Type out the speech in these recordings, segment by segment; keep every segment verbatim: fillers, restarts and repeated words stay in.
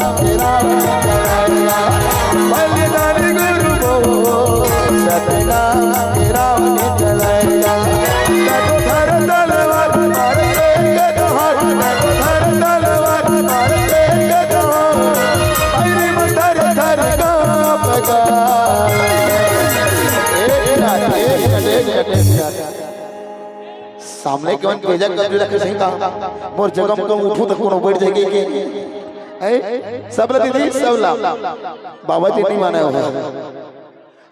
रावण चलाएगा, बलिदानी गुरु मोर, सतनाम के रावण चलाएगा। तदो धर तलवार मार शेर के दोहार, तदो धर तलवार मार शेर के दोहार। अरे मन थर थर कांपगा। एक मिनट, एक मिनट, एक मिनट, एक मिनट। सामने के मन भेजा कर रखे सही का, मोर जगह में कहूँ उठू तो कोनो बैठ जाएगी के? ए, सब ला दीदी, सब ला। बाबा जी नहीं माने हो।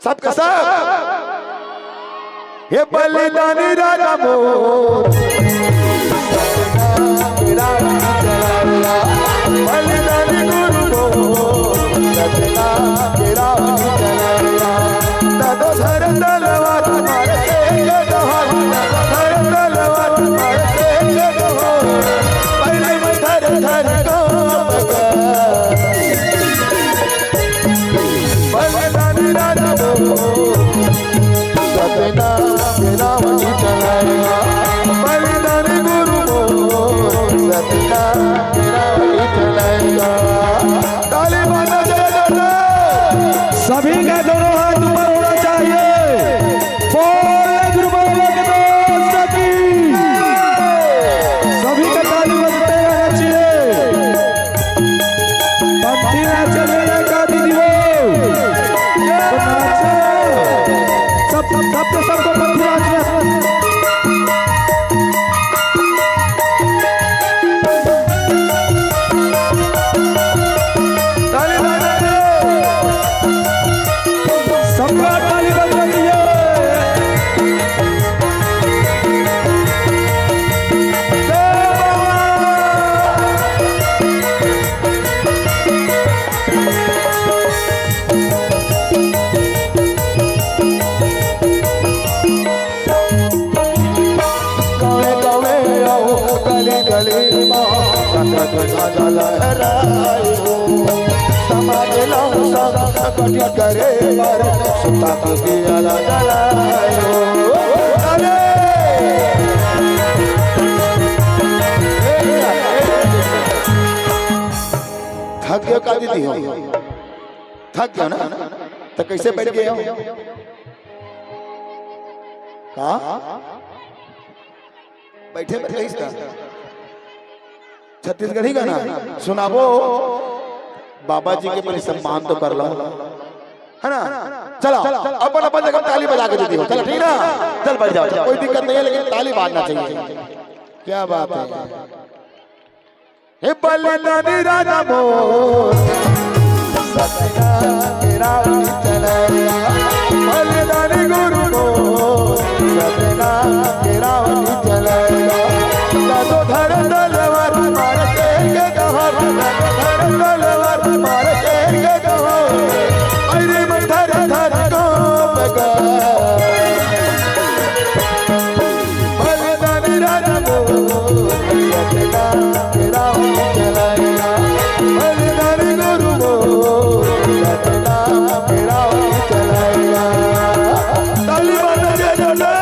सब का सब। हे बलिदानी राजा मोर। बलिदानी गुरु मोर। सतनाम के रावण चलाया। तदो धर तलवार मार शेर के दोहार, तदो धर तलवार मार शेर के दोहार। पहले में थर थर कांपगा। बलिदानी राजा मोर, सतनाम के रावण चलाया। बलिदानी गुरु मोर, सतनाम के रावण चलाया। ताली बजाओ, जय जय जय। सभी का दोनों हाथ ऊपर होना चाहिए। बोल गुरु बाबा के दोस्त की। सभी का ताली बजते रहना चाहिए। पंथी नाच चल रहा है का दीदी वो? तो नाचो। सब, सब, सबको, सबको पंथी नाच में। ताली बजाइए। सबका ताली बजाइए। जय बाबा। गावे गावे आओ, गली गली मा, संगत ध्वजा लहराए हो। समाज ला संगठित करे बर, सुता के दिया ला जलाए हो। अरे! थक गयो का दीदी हो? थक गयो ना? तो कैसे बैठ गए हो? का? बैठे बर कहिस का? छत्तीसगढ़ी गाना सुनाबो। बाबा जी के पहले सम्मान तो कर लो, है ना? चला, अपन अपन जगह ताली बजा के दे दियो। चला, ठीक ना? चल, बैठ जाओ, कोई दिक्कत नहीं है, लेकिन ताली बाजना चाहिए। क्या बात है? हे बलिदानी राजा मोर, सतनाम के रावण चलाया। बलिदानी गुरु मोर, सतनाम के रावण चलाया। तदो धर तलवार मार शेर के दोहार, तदो धर तलवार मार शेर के दोहार। अरे मन थर थर कांपगा। बलिदानी राजा मोर, सतनाम के रावण चलाया। बलिदानी गुरु मोर, सतनाम के रावण चलाया। ताली बजाओ, जय जय जय।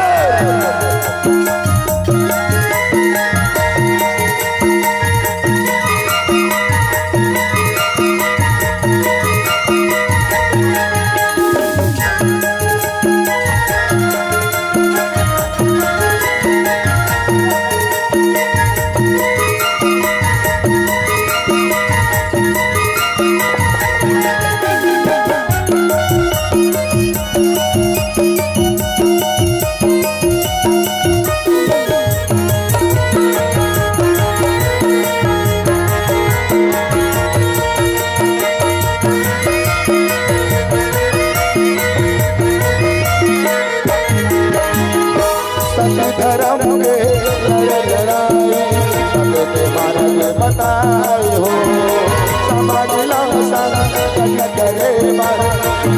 सत धर्म के लड़ लड़ाई, सबके मार्ग बताए हो। समाज ला संगठित करे बर,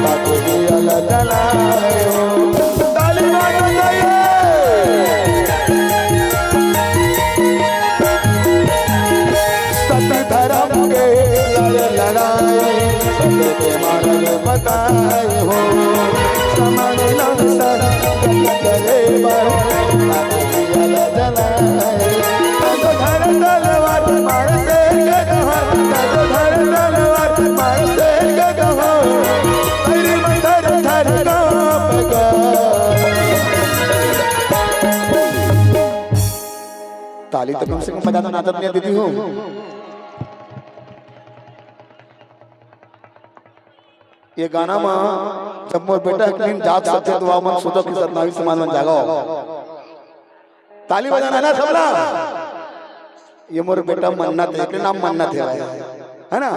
बात दिया ला जलाए हो। ताली बजाइए। सत धर्म के लड़ लड़ाई, सबके मार्ग बताए हो। समाज ला संगठित करे बर, बात दिया ला जलाए। तदो धर तलवार मार शेर के दोहार, तदो धर तलवार ताली तो कम से कम बजा दो, नाचत नहीं दीदी हो। ये गाना में जब मोर बेटा एक दिन जात सकते दुआ मन सुतो की सतनावी समाज मन जागो। ताली बजाना है ना सबला। ये मोर बेटा मन्नत है, एक नाम मन्नत है भाई, है ना?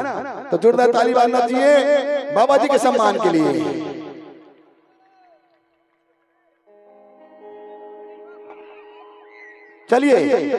तो जोरदार ताली बजाना चाहिए बाबा जी के सम्मान के लिए। चलिए,